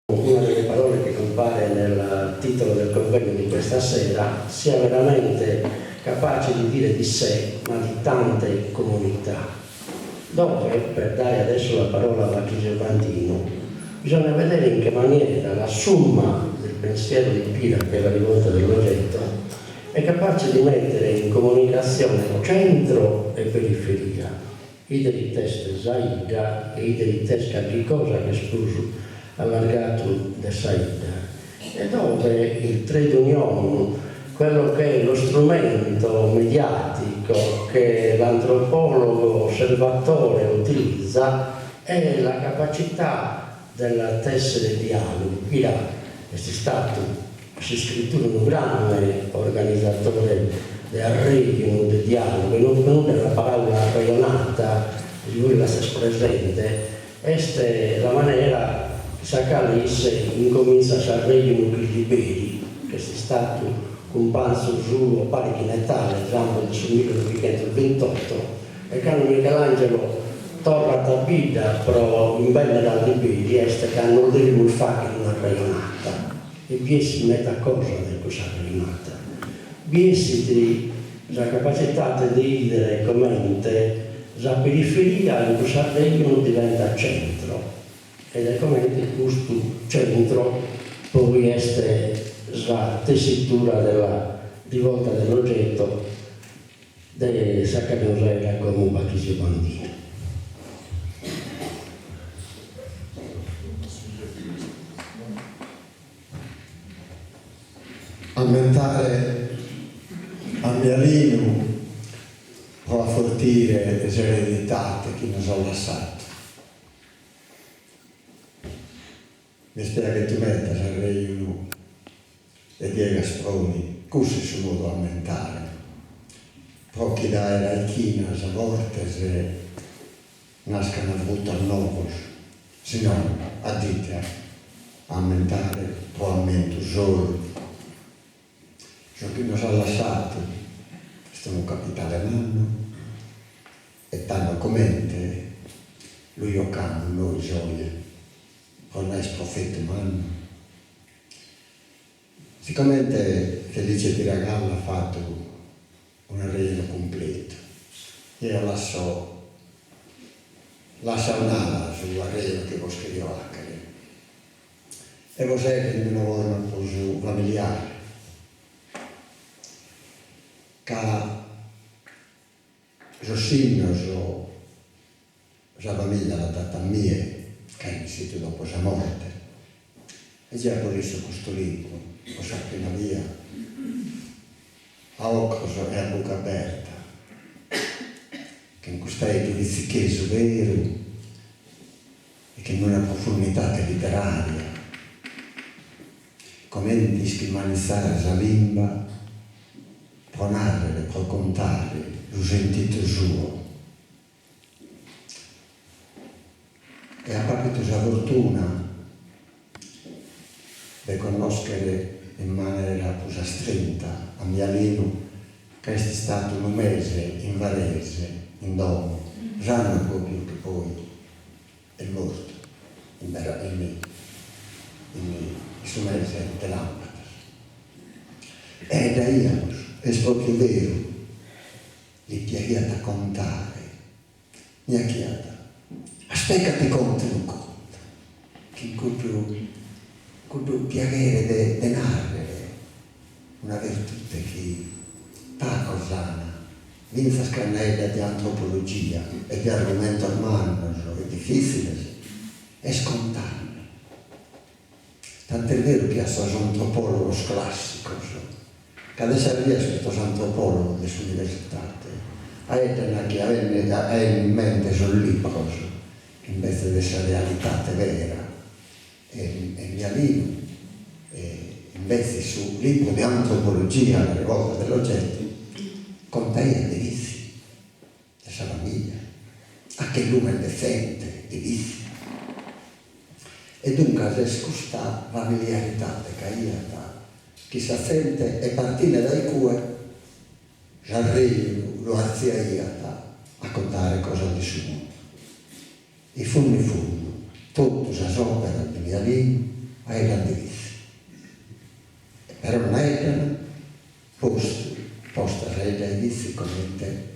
Una delle parole che compare nel titolo del convegno di questa sera, sia veramente capace di dire di sé, ma di tante comunità, dove, per dare adesso la parola a Bachisio Bandinu, bisogna vedere in che maniera la summa del pensiero di Piras, che è la rivolta dell'oggetto, è capace di mettere in comunicazione centro e periferia, Ite it'est sa 'idda e ite it'est carchi cosa chi est prus allargatu de sa 'idda. E dove il trait d'union, quello che è lo strumento mediatico che l'antropologo osservatore utilizza, è la capacità del tessere dialoghi. Pira est istatu S'iscritura unu grande organizatore de arrejonu, de diàlogu, e non pro nudda sa paràula arrejonata, si bois lassades presente, est sa manera in sa cale isse incomintzat s'arrejonu chin Liberi, ch'est istatu cumpanzu suo pari chin Etales, ambos de su millenovichentosvintotto, e cando Michelangelo torrat a bidda pro imbènnere a Liberi est ca nos devimus fàghere un'arrejonata. E bi essit meda cosa dae cussa arrejonata. Bi essit sa capacitate de 'idere comente sa periferia in cuss'arrejonu diventat centro e de comente custu centro poi est sa tessitura della rivolta dell'oggetto de sa cale nos faeddat como Bachisio Bandinu. Ammentare a Mialinu pro afortire s'ereditade chi nos at lassadu. M'est piaghidu meda s'arrejonu de Diegu Asproni, cussu est su modu a ammentare, pro chi dae raichinas fortes nascan frutos novos, si nono, a ite ammentare pro ammentu solu. Su chi nos at lassadu est unu capitale mannu e tando comente lu jocamus nois oje pro nd'aer profetu mannu? Sicomente Felice Tiragallo at fatu un'arrejonu cumpletu, jeo lasso lasso a un'ala su arrejonu chi bos cherio 'achere e bos 'aeddo in una forma prus familiare, ca sos sinnos Sa famiglia l'at datu a mie, ca est bessidu dopo sa morte, e già apo lissu custu libru pro sa prima bia a ocros e a buca aberta, chin cust'aeddu bitzichesu beru e chin una profundidade literaria, comente ischit manitzare sa limba pro nàrrere, pro contare su sentidu suo. E apo apitu sa fortuna de connòschere in manera prus astrinta a Mialinu ca est istadu unu mese in Varese, in domo, s'annu pròpiu chi poi est mortu, in in su mese de làmpadas. E 'aeddaìamus, est pròpiu beru, Li piaghiat a contare, mi 'achiat, aspetta ca ti conto unu contu, chin cuddu cuddu piaghere de de narrere una virtute chi pacos an, fintzas cando 'aeddat de antropologia e de argumentos mannos e difitziles, est contande. Tant'est beru chi a sos antropòlogos clàssicos, ca de sas bias custos antropòlogos de s'universitate 'aeddan chi aen in mente sos libros imbetzes de sa realitate vera, e Mialinu imbetzes su libru de antropologia La rivolta dell'oggetto contaiat de Vitzi, de sa famiglia, a che lumen de zente de Vitzi. E duncas est custa familiaridade ch'aiat chin sa zente e partinde dae cue s'arrejonu lu artziaiat a contare cosas de su mundu. In fundu in fundu totu sas òperas de Mialinu. Faeddan de vitzi. Però non faeddan postu posta sa 'idda 'e Vitzi comente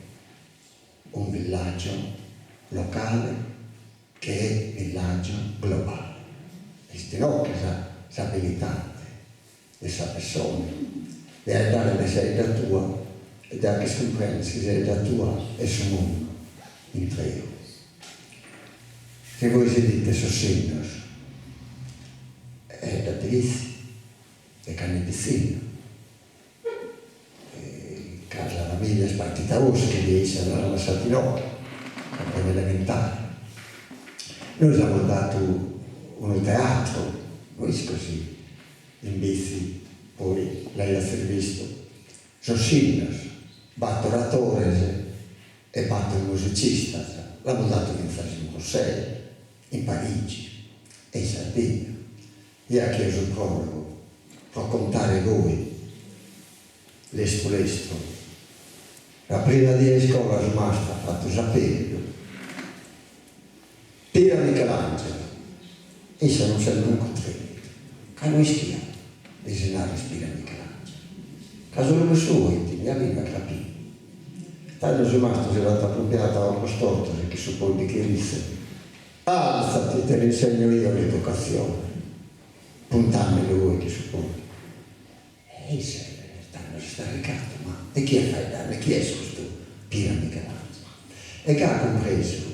un villaggio locale che è villaggio globale. Est inoghe sa s'abilitade de sa pessone de 'aeddare de sa 'idda tua e de 'agher cumprender chi sa 'idda tua est su mundu intreu. Si bois 'idites sos sinnos 'aeddat de Vitzi de cando est pitzinnu ca sa familia est partida a Oscheri e isse l'at lassadu inoghe a prima elementare. Nois amus datu unu teatru, no isco si in Bitzi poi l'aiazis bistu, sos sinnos, bator atores e bator musicistas, l'amus datu fintzas in Bruxelles, in Parigi e in Sardigna. Eo 'achio su prologu pro contare goi, lestru lestru. Sa prima die 'e iscola su mastru at fatu s'apellu. Pira Michelangelo. Isse non s'est mancu tremidu, ca no ischiat de si narrer Pira Michelangelo, ca su nome suo 'it Mialinu 'e Crapinu. Tando su mastru si l'at apompiadu a ocros tortos e chin su poddighe ritzu Alzati, te l'insegno io l'educazione, puntandelu 'oi chin su poddighe. E isse tando s'est arricatu, ma de chie est faeddande, chie est custu Pira Michelangelo? E gai at cumpresu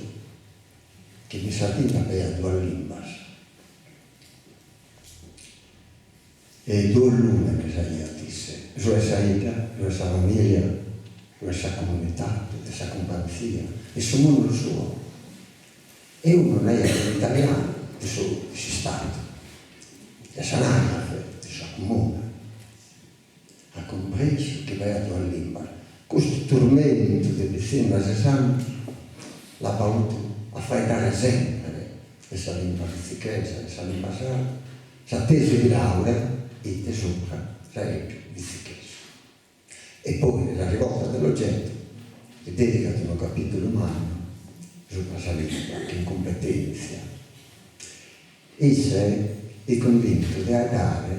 chi in Sardigna b'aiat duas limbas e duos lùmenes aiat isse, su 'e sa 'idda, su 'e sa familia, su 'e sa comunitade, de sa cumpanzia, de su mundu suo. E unu l'aiat in italianu de su de s'Istadu, de s'anagrafe, de sa comuna. At cumpresu chi b'aiat duas limbas. Custu turmentu de pitzinnu a ses annos l'at bautu a faeddare semper de sa limba vitzichesa, de sa limba sarda, sa tesi di laurea 'it supra s'aeddu vitzichesu. E poi nella rivolta dell'oggetto li dedicat unu capitulu mannu supra sa limba chin cumpetenzia. Isse 'it cumbintu de 'aeddare,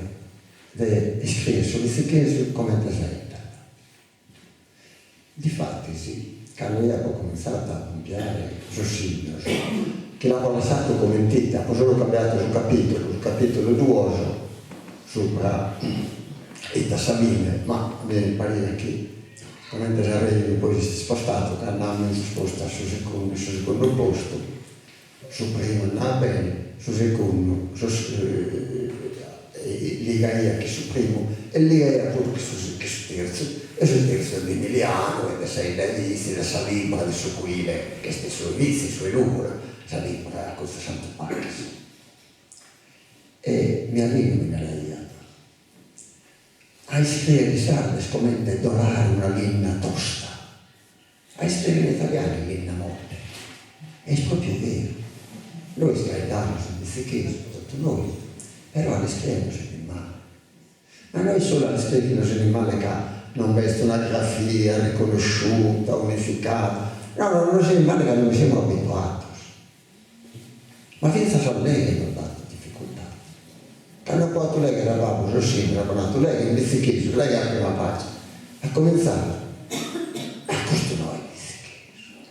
de iscrier su vitzichesu comente s'aeddat. Difatis, cando eo apo comintzadu a pompiare sos sinnos, chi l'apo lassadu comente 'it, apo solu cambiadu su capitulu, su capitulu duos supra 'it a sa fine, ma a mie mi pariat chi comente s'arrejonu poi s'est ispostadu, ca andaiat menzus postu a su segundu, su segundu postu, Su primu andaiat bene, su segundu ligaiat chin su primu e ligaiat puru chin su chin su terzu, e su terzu est de Emilianu e de sa 'idda 'e Vitzi, de sa libra de su cuile ch'est su 'e Vitzi, su 'e Lugura, sa libra acurtzu a Santu Bachis. E Mialinu mi naraiat, a iscriere in sardu est comente dolare una linna tosta A iscriere in italianu est linna modde. Est propriu beru. Nois faeddamus in bitzichesu, totu nois, però a l'iscriere nos enit male. Ma no est solu a l'iscriere chi nos enit male ca non b'est una grafia riconnosciuta, unificada, no no, nos enit male ca non bi semus abituados. Ma fintzas a lèghere nos dat dificultade. Cando apo 'atu lèghere a babbu sos sinnos, apo natu, leghe in bitzichesu, leghe a prima pagina. At comintzadu, ma custu no est bitzichesu.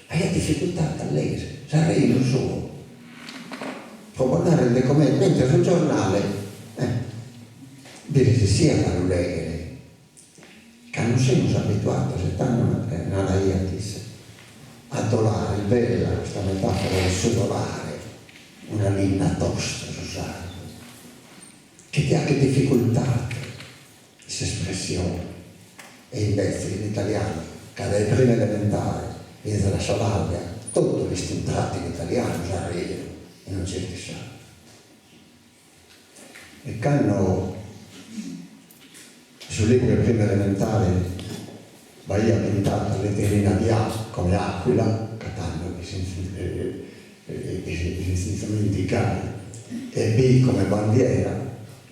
Aiat dificultade a lèghere s'arrejonu suo, pro bos narrer de comente, mentres su giornale, eh, bi resessiat a lu lèghere Ca non semus abituados, e tando naraiat isse, a dolare, est bella custa metafora de su dolare, una linna tosta, su sardu, chi ti 'achet dificultade in s'espressione, e imbetzes in italianu, ca dae prima elementare fintzas a sa laurea, totu l'est intratu in italianu s'arrejonu e non certu in sardu. E cando su libru 'e prima elementare b'aiat pintadu sa letterina di A come aquila, ca tando s'insegnamentu 'it gai, e B come bandiera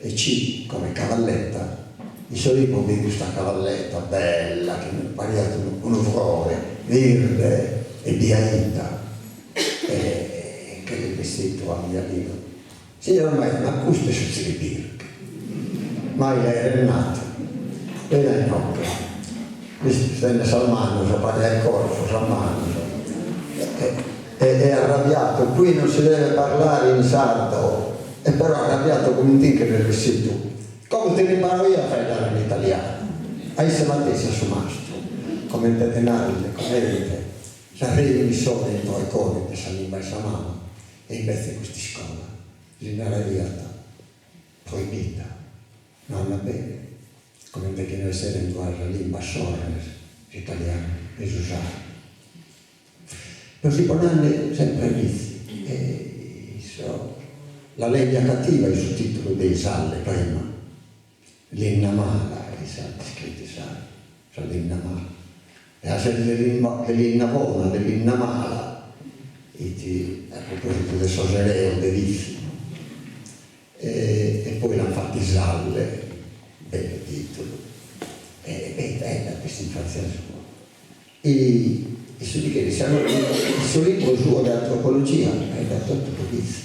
e C come cavalletta, in su libru b'it custa cavalletta bella chi mi pariat unu frore virde e biaita e nche l'est bessidu a Mialinu. Signor me', ma custu est su tzilibirche. Mai l'aeret natu. Beni a inoghe. Istende sas manos, pariat corfu, sas manos. E è arrabbiato, qui non si deve parlare in sardo. E però arrabbiato comente nche l'est bessidu. Como ti l'imparo io a faeddare in italiano. A isse matessi, a su mastru. Comente de narrer, comente s'arreu issoro intro 'e coro de sa limba 'e sa mama. E invece custa iscola li naraiat proibida, no andat bene, comente chi no esseren duas limbas sorres, s'italianu e su sardu. Però si ponende sempre Bitzi e isso La legna cattiva est su titulu de Isalle prima, Linna mala issa at iscritu in sardu, sa linna mala. E a sede de limba de linna bona, de linna mala, it a propositu de sos ereos de Bitzi. E poi l'an fatu Isalle, bellu titulu, e beh est s'infantzia sua. E su su libru suo de antropologia faeddat totu de Bitzi.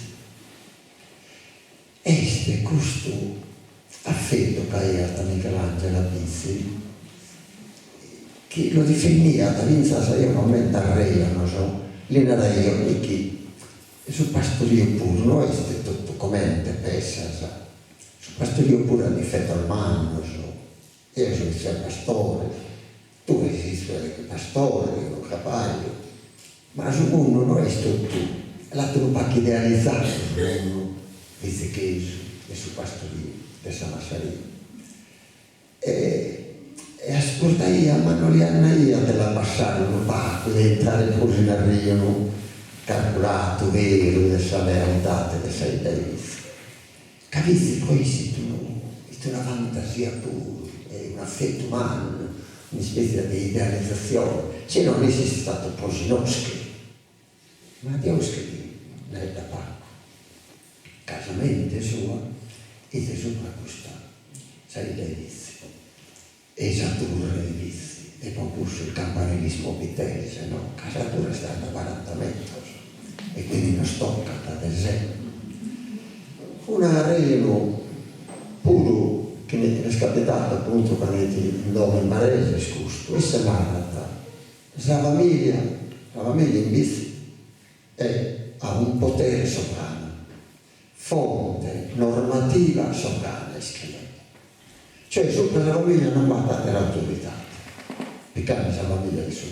Est custu afetu ch'aiat Michelangelo a Bitzi chi lu difendiat fintzas, eo m'ammento arrejonos, li naraio, Michi, su pastoriu puru no est totu comente pessas, su pastoriu puru at difetos mannos, eo so istadu pastore, tue ses istadu pastore, unu crabaju, Ma su mundu no est totu, l'at unu pagu idealizadu su mundu bitzichesu de su pastoriu, de sa massaria. E e ascurtaiat ma no li andaiat de l'abbassare unu pagu, de intrare prus in arrejonu carculadu, veru, de sa realidade de sa 'idda 'e Bitzi. Ca Bitzi pro isse it unu it una fantasia puru, e un'afetu mannu, un'ispètzia de idealizatzione, si no isse est istadu prus in Oscheri, ma de Oscheri nd'aiat pagu, ca sa mente sua it subra custa sa 'idda 'e Bitzi e sa turre de Bitzi, e pro cussu il campanilismo bittese, no, ca sa turre est arta baranta metros e quindi nos tocat de se. Un'arrejonu puru chi m'est capitadu appuntu cando fit in domo in Varese est custu, isse narat, sa familia, sa familia in Bitzi è ha un potere sovrano, fonte normativa sovrana, iscriet. Cioè subra sa familia non b'at atera autoridade, picande sa familia de su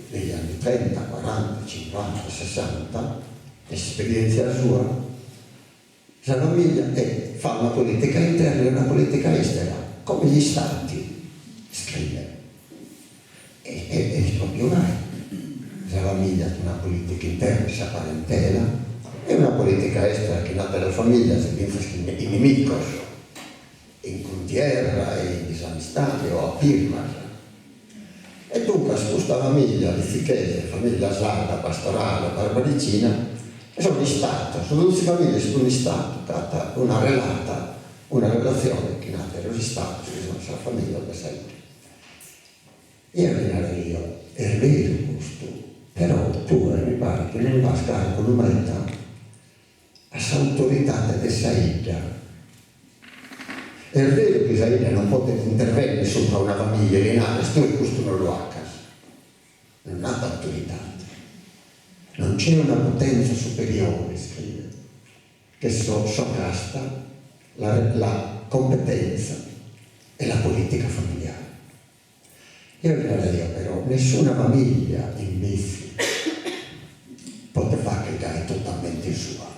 degli anni trenta, quaranta, cinquanta, sessanta, e s'esperientzia sua, sa familia è fa una politica interna e una politica estera, come gli stati, scrive. E est propriu gai, sa familia at una politica interna, sa parentela, e una politica estera chin ateras familias e fintzas chin inimicos, in cuntierra e in disamistade o a firmas. E duncas custa familia bitzichesa, familia sarda, pastorale, barbaricina, sono istados, donzi familia est un'istadu ca at una relata, una relatzione chin ateros istados chi sono sas familias de sa 'idda. Eo li naraio, est beru custu, però tue mi paret chi non das carculu meda a s'autoridade de sa 'idda. Est beru chi sa 'idda non podet intervenner subra una familia e li narrer tue custu non lu 'acas. Non at autoridade. Non c'è una potenza superiore, iscriet, che sovrasta la la competenza e la politica familiare. Eo li naraio però, nessuna famiglia in Bitzi podet fagher gai totu a mente sua,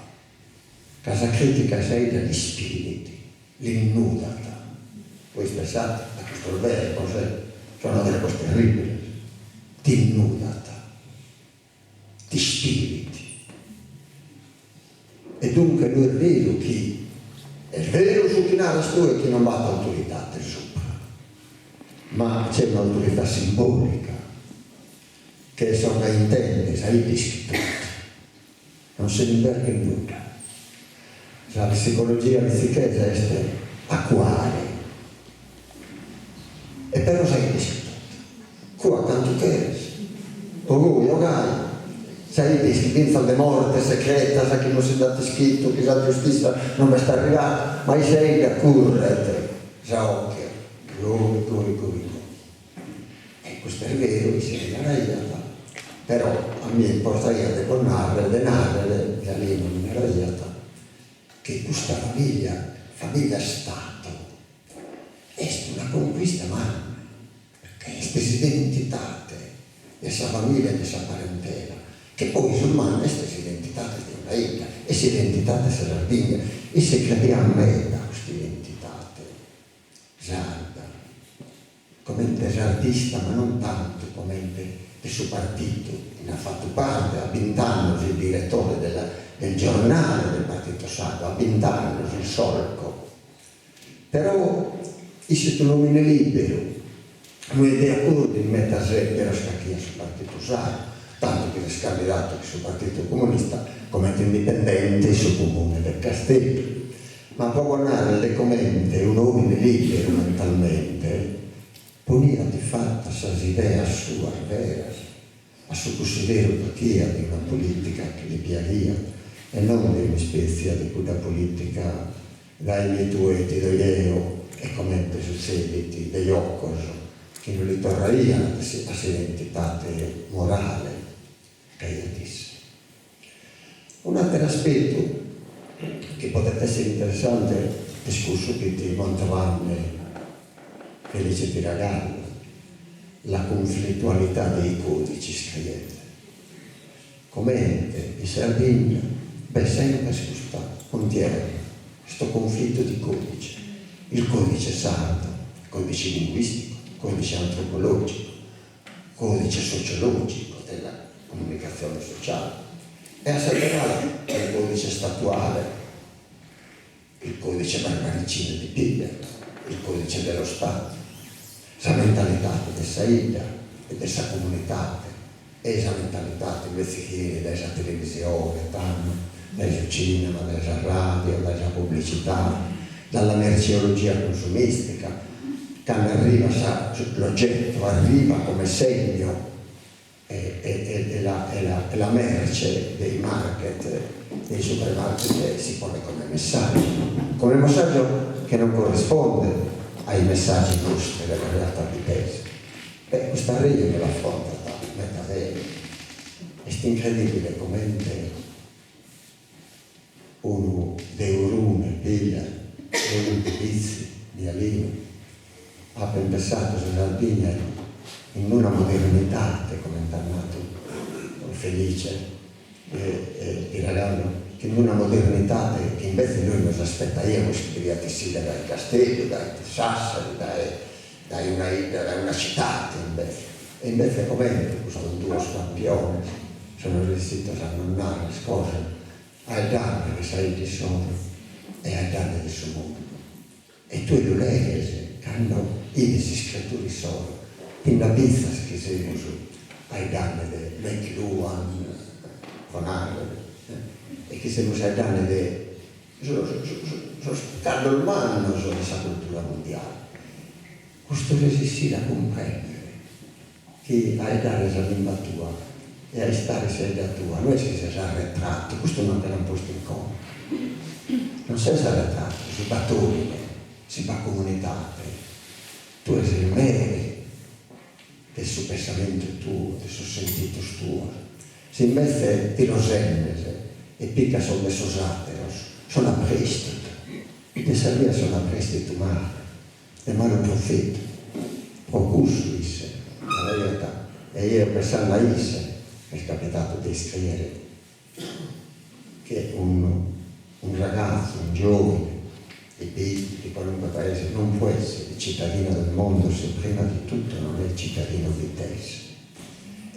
ca sa critica 'e sa 'idda l'ispilit, l'innudat. Bois pensade a custos verbos, eh, sono verbos terribiles, t'innudat. T'ispilit. E duncas no est beru chi, est beru su chi naras tue chi non b'at autoridade subra, ma c'è un'autorità simbolica, che est sa chi intendes, sa 'idda ischit totu, non si nd'imberghet nudda. Sa psicologia bitzichesa est a cuare, e però sa 'idda ischit totu, cua cantu cheres, o goi o gai. Sa 'idda ischit fintzas de mortes secretas chi non si nd'at ischitu, chi sa giustissa non b'est arrivada, ma in sa 'idda curret sa 'oghe goi goi goi goi. E custu est beru, isse mi naraiat, però a mie importaiat de bos narrer, de narrer, Mialinu mi naraiat, chi custa famiglia, famiglia Stato, est una conquista manna, ca est s'identidade de sa famiglia e de sa parentela, che poi su mannu est s'identidade de una 'idda, est s'identidade de sa Sardigna, isse crediat meda a custa identidade sarda, comente sardista ma non tantu comente de su partitu, nd'at fatu parte a bint'annos il diretore della del giornale del Partito Sardo, a bint'annos, il Solco, Però isse est un'omine liberu, no est de acordu in medas sèberos chi 'achiat su Partitu Sardu, tantu chi s'est candidatu chin su Partitu Comunista comente indipendente in su Comune de Casteddu. Ma pro bos narrer de comente un'omine liberu mentalmente poniat fatu a sas ideas suas veras, a su cussideru chi 'achiat de una politica chi li piaghiat e non de un'ispètzia de cudda politica daemi tue e ti do jeo e comente sutzedit de jocos chi non li torraiant a s'identidade morale ch'aiat isse. Un'àteru aspetu chi podet èssere interessante est cussu chi at mentovadu Felice Tiragallo, la conflittualità dei codici iscriet. Comente in Sardigna b'est semper custa cuntierra, questo conflitto di codice, il codice sardo, codice linguistico, codice antropologico, codice sociologico della comunicazione sociale e a s'àtera ala il codice statuale, il codice barbaricino di Pigliaru, il codice dello Stato, sa mentalidade de sa 'idda e de sa comunidade e sa mentalidade invece chi 'enit dae sa televisione, tando, dae su cinema, dae sa radio, dae sa publicitade, dalla merceologia consumistica, cando arrivat sa l'oggetto arriva come segno e e la e la e la merce dei market, dei supermarket si pone come messaggio, come messaggio che non corrisponde ai messaggi nostri della realtà bittese. Beh, custa arrejonu l'affrontat meda bene, est incredibile comente unu de Orune Pigliaru e unu de Bitzi, Mialinu, apen pessadu sa Sardigna in una modernidade, comente at nadu Felice Tiragallo, in una modernidade chi invece nois nos aspetaiamus chi deviat essire dae Casteddu, dae Sassari, dae dae una 'idda, dae una citade invece. E invece comente custos duos campiones sono riuscitos a nos narrer cosas aeddande de sa 'idda issoro e aeddande de su mundu. E tue lu leghes cando 'ides s'iscritura issoro, ti nd'abizas chi semus aeddande de McLuhan, pro narrer, e chi semus aeddande de sos caddos mannos de sa cultura mundiale. Custu resessire a cumprèndere chi a aeddare sa limba tua e a istare in sa 'idda tua no est chi ses arretratu, custu non te l'an postu in conca, non ses arretratu, si b'at òmine, si b'at comunidade, tue ses mere de su pessamentu tuo, de sos sentidos tuos. Si imbetze ti los 'endes e picas sos de sos àteros, sono a prèstitu, de sas bias sono a prèstitu male, de malu profetu. Pro cussu isse naraiat, e jeo pessande a isse, m'est capitadu de iscrìere che unu un ragazzo, un giovine di Bitti, di qualunque paese, non può essere cittadino del mondo se prima di tutto non è cittadino bittese.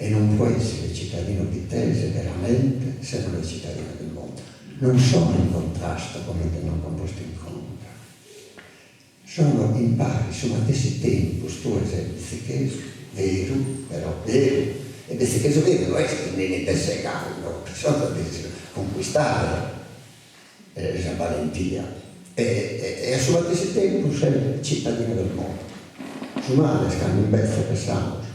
E non può essere cittadino bittese veramente se non è cittadino del mondo. Non sono in contrasto comente nos an postu in conca. Sono in pari su matessi tempus, tue ses bitzichesu, veru, però veru, e bitzichesu veru no est chi nd'enit de segai, no, bisonzat de si conquistare sa balentia e a su matessi tempus ses cittadinu del mondo. Su male est cando imbetze pessamus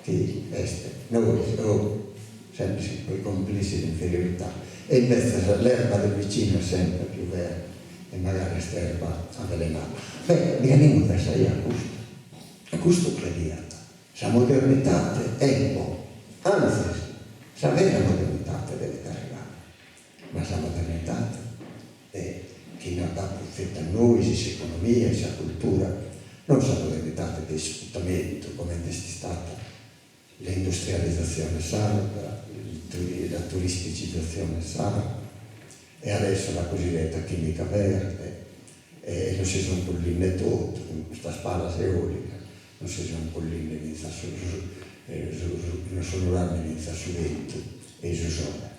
chi est nois, oh. Sempre quei complessi di inferiorità e imbetzes l'erba del vicino è sempre più verde e magari est erba avvelenata. Beh, Mialinu pensaiat custu e custu crediat, sa modernidade emmo, antzis sa vera modernidade devet arrivare, ma sa modernidade de chi nos dat profetu a nois, s'economia e sa cultura, non sa modernidade de isfrutamentu comente est istada L'industrializzazione sarda, la turisticizzazione sarda e adesso la cosiddetta chimica verde e nos si sunt collinde totu cun custas palas eolicas, nos si sunt collinde fintzas su nos sunt mudande fintzas su bentu e su sole.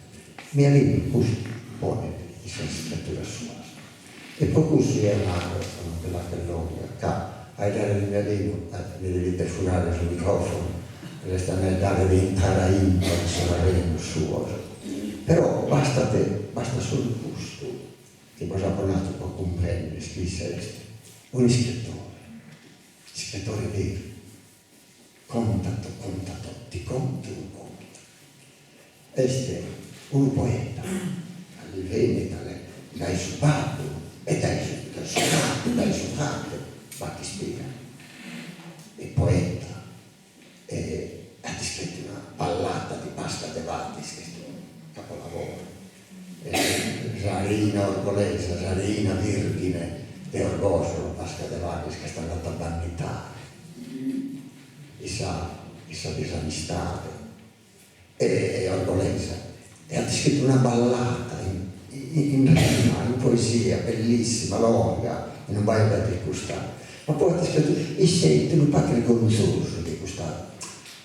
Mialinu custu ponet in sas iscrituras suas e pro cussu eo naro, pro non che fagher longa, ca a faeddare de Mialinu mi devides furare su micròfonu, est a faeddare de intrare a intro de sos arrennos suos, però bastat bastat solu custu chi bos apo nadu pro cumprender chi isse est un'iscritore, iscritore beru, contat contat ti conto unu contu, est unu poeta, ca li benit dae su babbu e dae su dae su frade, dae su frade b'at ispira, est poeta e at iscritu una ballata di Pasca de Vadis chi est unu capolavoro, sa reina orgolesa, sa reina virghine de Orgosolo, Pasca de Vadis, ch'est andata a bannitare issa issa disamistade e orgolesa e at iscritu una ballata in in rima, in poesia, bellissima, longa, e non b'aiat de custa, ma poi at iscritu, isse est unu pagu irgonzosu de custa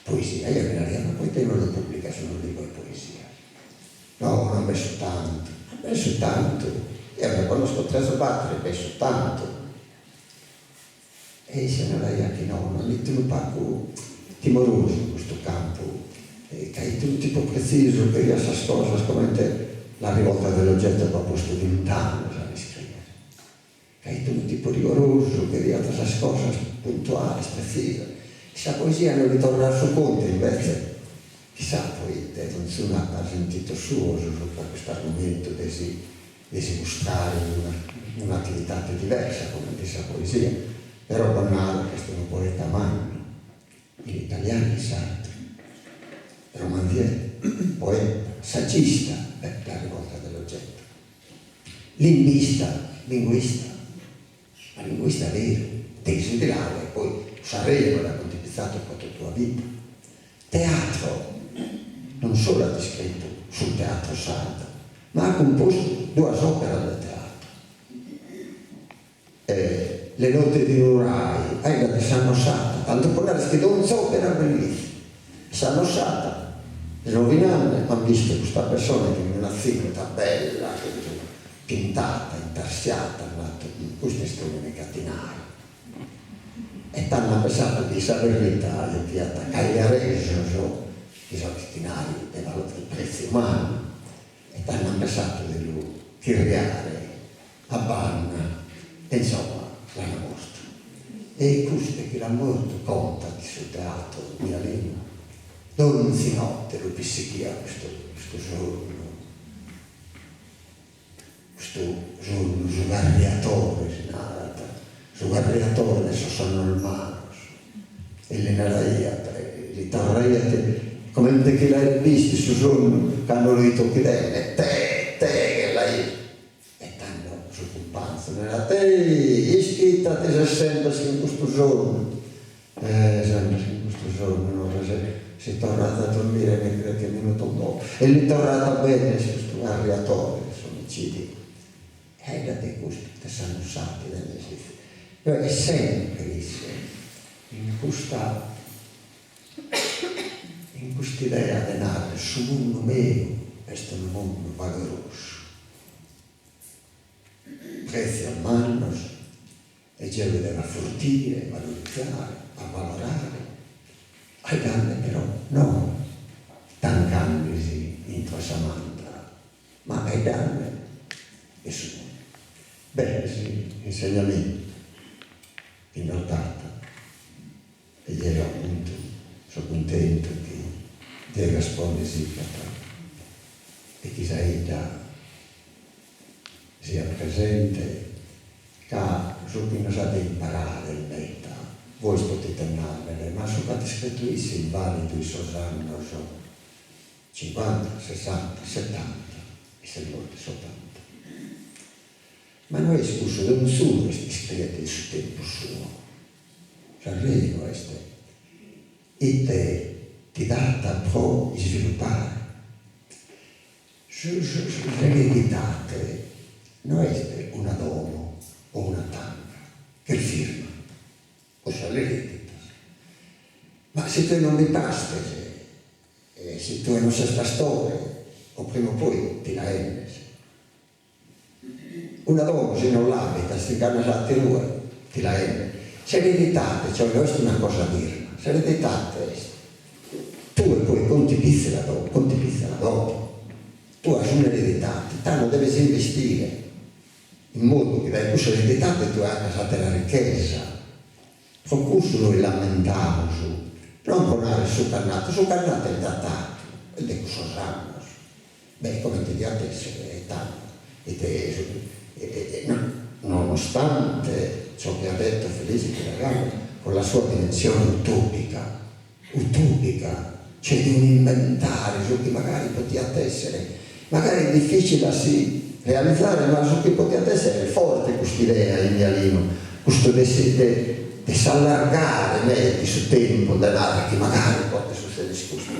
poesia, eo li naria, ma poite non lu publicas unu libru 'e poesias? No, non b'est su tantu, b'est su tantu, eo nde connosco tres o bator e b'est su tantu. E isse naraiat chi no, no, fit unu pagu timorosu in custu campu, ca fit unu tipu pretzisu, cheriat sas cosas comente La rivolta dell'oggetto b'at postu vint'annos a l'iscriere, ca fit unu tipu rigorosu, cheriat sas cosas puntuales, pretzisas, e sa poesia no li torrat su contu invece, chissà poite, donzunu at sentidos suos subra custu argumentu de si de si mustrare in una un'atividade diversa comente sa poesia, però bos naro ch'est unu poeta mannu, in italianu e in sardu, romanziere, poeta, saggista, beh, La rivolta dell'oggetto, limbista, linguista, ma linguista beru, tesi de laurea e poi s'arrejonu l'at contipitzadu pro totu una vida. Teatro, non solu at iscritu sul teatro sardo, ma at cumpostu duas òperas de teatro, Le notti di Nurai, aiat de S'Annossata, tantu pro narrer chi donzi òpera bellissima. S'Annossata, srovinande, an bistu custa persone chin una tzinta bella, pintata, intarsiata, an natu, custu est omine ch'at dinai. E tando an pensadu chi sa berrita li fiat cagliaresos, chi sos dinari de valore de pretziu mannu, e tando an pensadu de lu chirriare a banda e insomma l'an mortu. E custu chi l'an mortu contat su teatru Mialinu, donzi notte lu pissighiat custu custu sonnu. Custu sonnu, su carriatore si narat, su carriatore de sos sonnos malos, e li naraiat, li torraiat comente chi l'aeret bistu in su sonnu cando lu 'it ochidende, te, te che l'aiat, e tando su cumpanzu narat, Ei, ischita ti ses sempre chin custu sonnu, Eh, sempre chin custu sonnu no si torrat a dormire ne carchi minutu dopo e li torrat a benner custu carriatore de s'omicidiu. E da de custu de S'Annussati de nessi e sempre isse in custa in cust'idea de narrer su mundu meu est unu mundu valorosu, pretzios mannos E geo lu devo afortire, valorizare, avalorare, faeddande però no tancandesi intro a sa mandra, ma faeddande de su mundu. Beh, s'insegnamentu chi nos dat, e jeo appuntu so cuntentu chi. De Gaspone sigat e chi sa 'idda siat presente ca su chi nos at a imparare est meda, vois potite nàrrere, ma su ch'at iscritu isse est vàlidu in sos annos cincuanta, sessanta, setanta, isse est mortu in s'otanta. Ma no est cussu, donzunu est iscriet in su tempus suo, s'arrejonu est ite ti dat pro isvilupare. S'eredidade no est una domo o una tanca, ch'est firma, cussa l'ereditas. Ma si tue non bi pastes, si tue non ses pastore, o prima o poi ti la 'endes. Una domo si non l'abitas ti nch'andas a aterue, ti la 'endes. S'eredidade, cioè, no est una cosa firma, s'eredidade est, tue poi contipitzela dopo, contipitzela dopo. Tue as un'eredidade, tando deves investire in modu chi dae cussa eredidade tue agas atera richesa. Pro cussu nois lamentamus, non pro narrer su ch'at natu, su ch'at natu est datadu, est de cussos annos. Beh, comente diat essere tando, ite nonostante ciò che ha detto Felice Chiragano con la sua dimensione utopica, utopica, cioè de un'imbentare su chi magari potiat essere, magari est difficile a si realizare, ma su chi potiat essere est forte cust'idea in Mialinu, custu de si de de s'allargare meda in su tempus, de narrer chi magari potet sutzeder custu,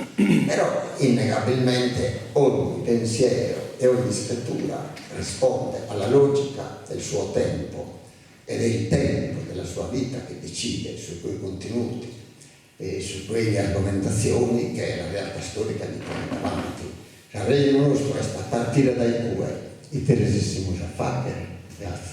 però innegabilmente ogni pensiero e ogni scrittura risponde alla logica del suo tempo ed è il tempo della sua vita che decide su quei contenuti e su quelle argomentazioni che la realtà storica gli pone davanti. S'arrejonu nostru est a partire dae cue, ite resessimus a fagher? Gratzias.